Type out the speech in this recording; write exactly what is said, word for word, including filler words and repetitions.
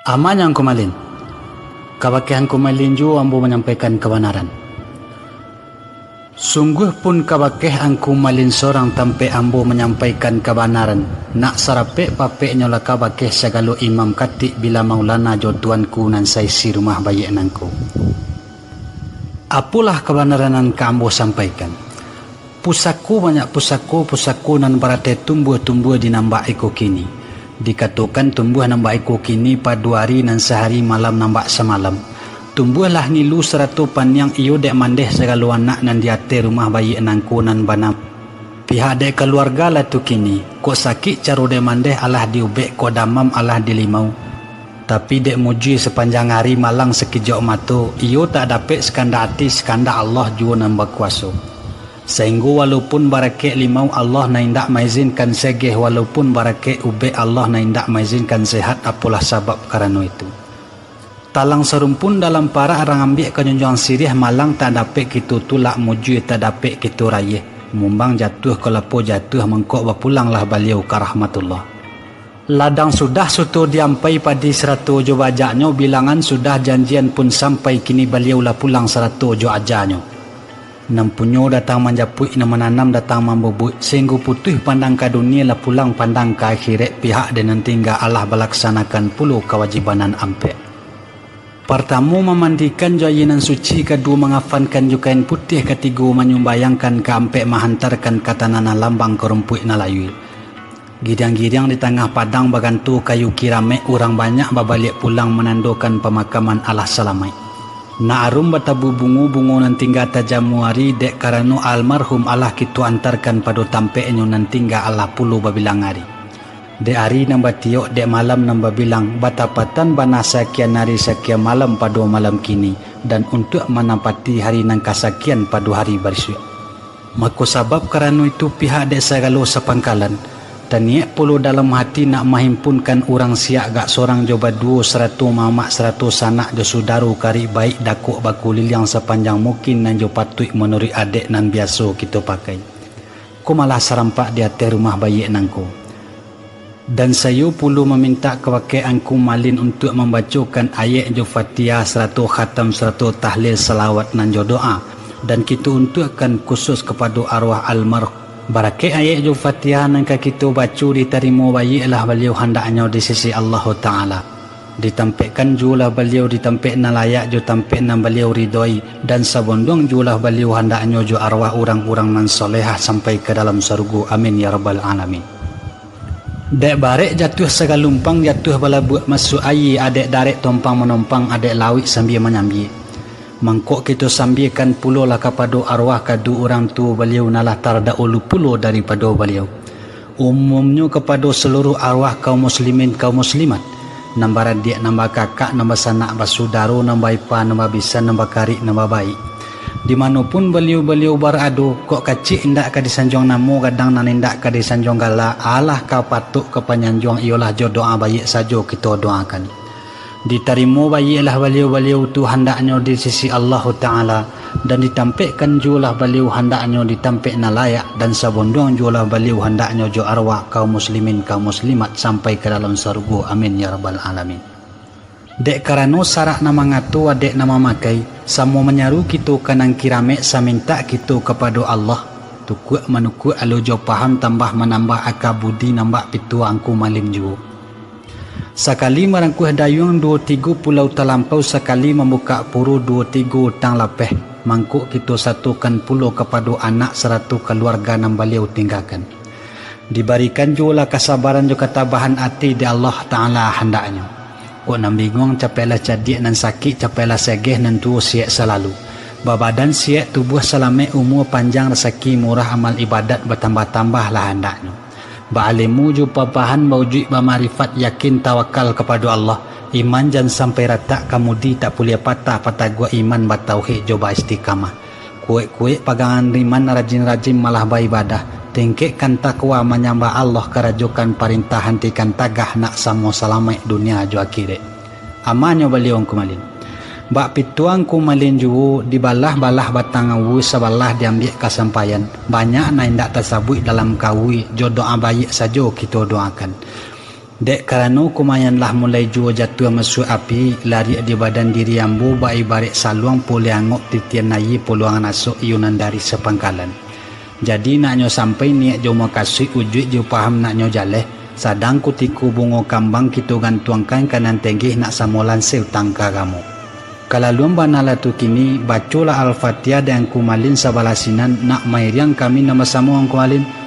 Amanyo Angku Malin. Kabakeh Angku Malin juo ambo manyampaikan kabanaran. Sungguah pun kabakeh Angku Malin sorang tampek ambo manyampaikan kabanaran, nak sarapek-papeknyo lah kabakeh sagalo imam katik bila maulana jo tuanku nan saisi rumah baiak nangko. Apolah kabanaran nan ka ambo sampaikan. Pusako banyak pusako, pusako nan baratai tumbuah-tumbuah di nan bak iko kini. Dikatokan tumbuah nan bak iko kini pado ari nan sahari malam nan bak samalam. Tumbuahlah ngilu sarato paniang iyo dek mandeh sagalo anak nan di ateh rumah baiak nangko nan banam. Pihak dek kaluarga lah tu kini, kok sakik caro dek mandeh alah di ubek, kok damam alah di limau. Tapi dek mujui sapanjang ari malang sakijok mato, iyo tak dapek sakandak ati sakandak Allah juo nan bakuaso. Sainggo walaupun barakek limau Allah nan indak maizinkan segeh, walaupun barakek ubek Allah nan indak maizinkan sehat, apolah sabab karano itu. Talang sarumpun dalam parak rang ambiak ka junjuang siriah, malang tak dapek kito tulak, mujui tak dapek kito rayeh, mumbang jatuah kalapo jatuah, mangkok bapulanglah baliau ka rahmatullah. Ladang sudah suto diampai padi sarato jo bajaknyo, bilangan sudah janjian pun sampai, kini baliau lah pulang sarato jo ajanyo. Nan punyo datang manjapuik, nan mananam datang mambubuik, sainggo putuih pandang ka dunia lah pulang pandang ka akhirat, pihak dek nan tingga alah balaksanakan pulo kawajiban nan ampek. Partamo mamandikan jo aia nan suci, kaduo mangafankan jo kain putiah, katigo manyumbayangkan, kaampek mahantarkan ka tanah nan lambang, ka rumpuik nan layua. Giriang-giriang di tangah padang baganto kayu kiramek, urang banyak babaliak pulang manandokan pamakaman alah salamaik. Nak arum batabu bungo, bungo nan tingga tajamu ari, dek karano almarhum alah kito antarkan pado tampeknyo nan tingga alah pulo babilang ari. Dek ari nan batiok, dek malam nan babilang, batapatan bana sakian ari sakian malam pado malam kini, dan untuak manapati hari nan kasakian pado hari barisuak. Mako sabab karano itu pihak dek sagalo sapangkalan, taniek pulo dalam hati nak mahimpunkan urang siak gak sorang jo baduo sarato mamak sarato sanak jo sudaro karib baik dakok bakuliliang sapanjang mukin nan jo patuik manuruik adek nan biaso kito pakai. Ko malah sarampak di ateh rumah baiak nangko. Dan sayo pulo mamintak kabake Angku Malin untuak mambacokan ayek jo Fatihah sarato khatam sarato tahlil salawat nan jo doa, dan kito untuakkan khusus kapado arwah almarhum. Barakek ayek jo Fatihah nan ka kito baco ditarimo baiaklah baliau handaknyo di sisi Allahu Ta'ala. Ditampekkan juolah baliau di tampek nan layak jo tampek nan baliau ridoi, dan sabonduang juolah baliau handaknyo jo arwah urang-urang nan solehah sampai ka dalam sarugo. Amin ya rabbal alamin. Dek barek jatuah sagalumpang, jatuah balabuak masuak aia, adek darek tompang manompang, adek lauik sambia manyambia. Mangkok kito sambiakan pulolah kapado arwah kaduo urang tuo baliau nan lah tardahulu pulo daripado baliau. Umumnyo kapado saluruh arwah kaum muslimin, kaum muslimat, nan baradiak, nan bakakak, nan basanak, basudaro, nan baipa, nan babisan, nan bakarik, nan babaik. Di mano pun baliau-baliau barado, kok kacik indak ka disanjuang namo, gadang nan indak ka disanjuang gala, alah ka patok ka panyanjuang, iyolah jo doa baiak sajo kito doakan. Ditarimo baiaklah baliau-baliau tu handaknyo di sisi Allahu Ta'ala, dan ditampekkan juolah baliau handaknyo di tampek nan layak, dan sabonduang juolah baliau handaknyo jo arwah kaum muslimin, kaum muslimat sampai ka dalam sarugo. Amin ya rabbal alamin. Dek karano sarak nan mangato, adek nan mamakai, samo manyaru kito ka nan kiramek, samintak kito kapado Allah, tukuak manukuak, alun jo paham, tambah manambah aka budi, nan bak pituah Angku Malin juo. Sakali marangkuah dayuang duo tigo pulau talampau, sakali mambukak puro duo tigo utang lapeh, mangkok kito satokan pulo kapado anak sarato kaluarga nan baliau tinggakan. Dibarikan juolah kasabaran jo katabahan ati dek Allah Ta'ala handaknyo. Kok nan binguang capeklah cadiak, nan sakik capeklah segeh, nan tuo siek salalu. Babadan siek, tubuah salamek, umua panjang, rasaki murah, amal ibadat batambah-tambahlah handaknyo. Baalimu jo bapahan, baujuik bamarifat, yakin tawakal kapado Allah, iman jan sampai ratak, kamudi tak puliah patah, pataguah iman batauhid jo baistiqamah. Kuek-kuek pagangan iman, rajin-rajin malah baibadah, tingkekkan takwa manyambah Allah, karajokan parintah, hantikan tagah nak samo salamaik dunia jo akhirat. Amanyo baliau Angku Malin. Bak pituah Angku Malin juo, dibalah-balah batang awua, sabalah diambiak kasampaian. Banyak nan indak tasabuik dalam kawua, jo doa baiak sajo kito doakan. Dek karano kumayan lah mulai juo jatuah masuak api, lariak di badan diri ambo bak ibaraik saluang pulih angok titian aia puluangan asok iyo nan dari sapangkalan. Jadi naknyo sampai niaik jo mukasuik, ujuik jo paham naknyo jaleh, sadang kutiko bungo kambang kito gantuangkan ka nan tenggeh nak samo lansai utang ka agamo. Kalaluan bana lah tu kini, bacolah Al-Fatihah dek Angku Malin sabalah sinan, nak mairiang kami nan basamo Angku Malin.